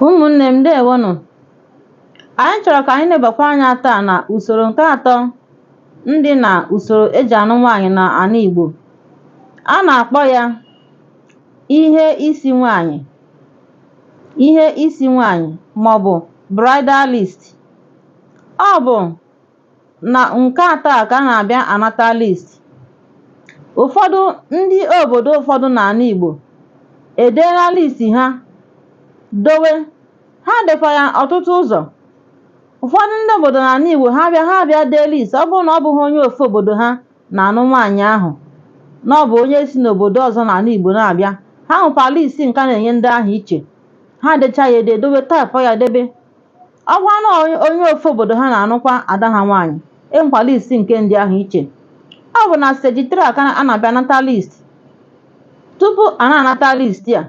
Ụmụnne m, ndewonụ. Anyị chọrọ ka anyị lebakwa anya taa na usoro nke atọ ndị na usoro eji anụ nwaanyị na ana Igbo. A na-akpọ ya ihe isi nwaanyị, ihe isi nwaanyị maọbụ bridal list. Ọ bụ na nke atọ a ka a na-abịa anata list. Ụfọdụ ndị obodo ụfọdụ n'ala Igbo edeela list ha dowe. Ha dekwa ya ọtụtụ ụzọ. Ụfọdụ ndị obodo n'ala Igbo, ha bịa dee list. Ọ bụrụ na ọ bụghị onye ofu obodo ha na-anụ nwaanyị ahụ, na ọ bụ onye si n'obodo ọzọ n'ala Igbo na-abịa, ha nwekwa list nke a na-enye ndị ahụ iche. Ha decha ya ede dowe, type ya debe. Ọ bụrụ na onye ofu obodo ha na-anụkwa ada ha nwaanyị, enwekwa list nke ndị ahụ iche. Ọ bụ na stage 3 a ka a na-abịa anata list. Tupu a na-anata list a,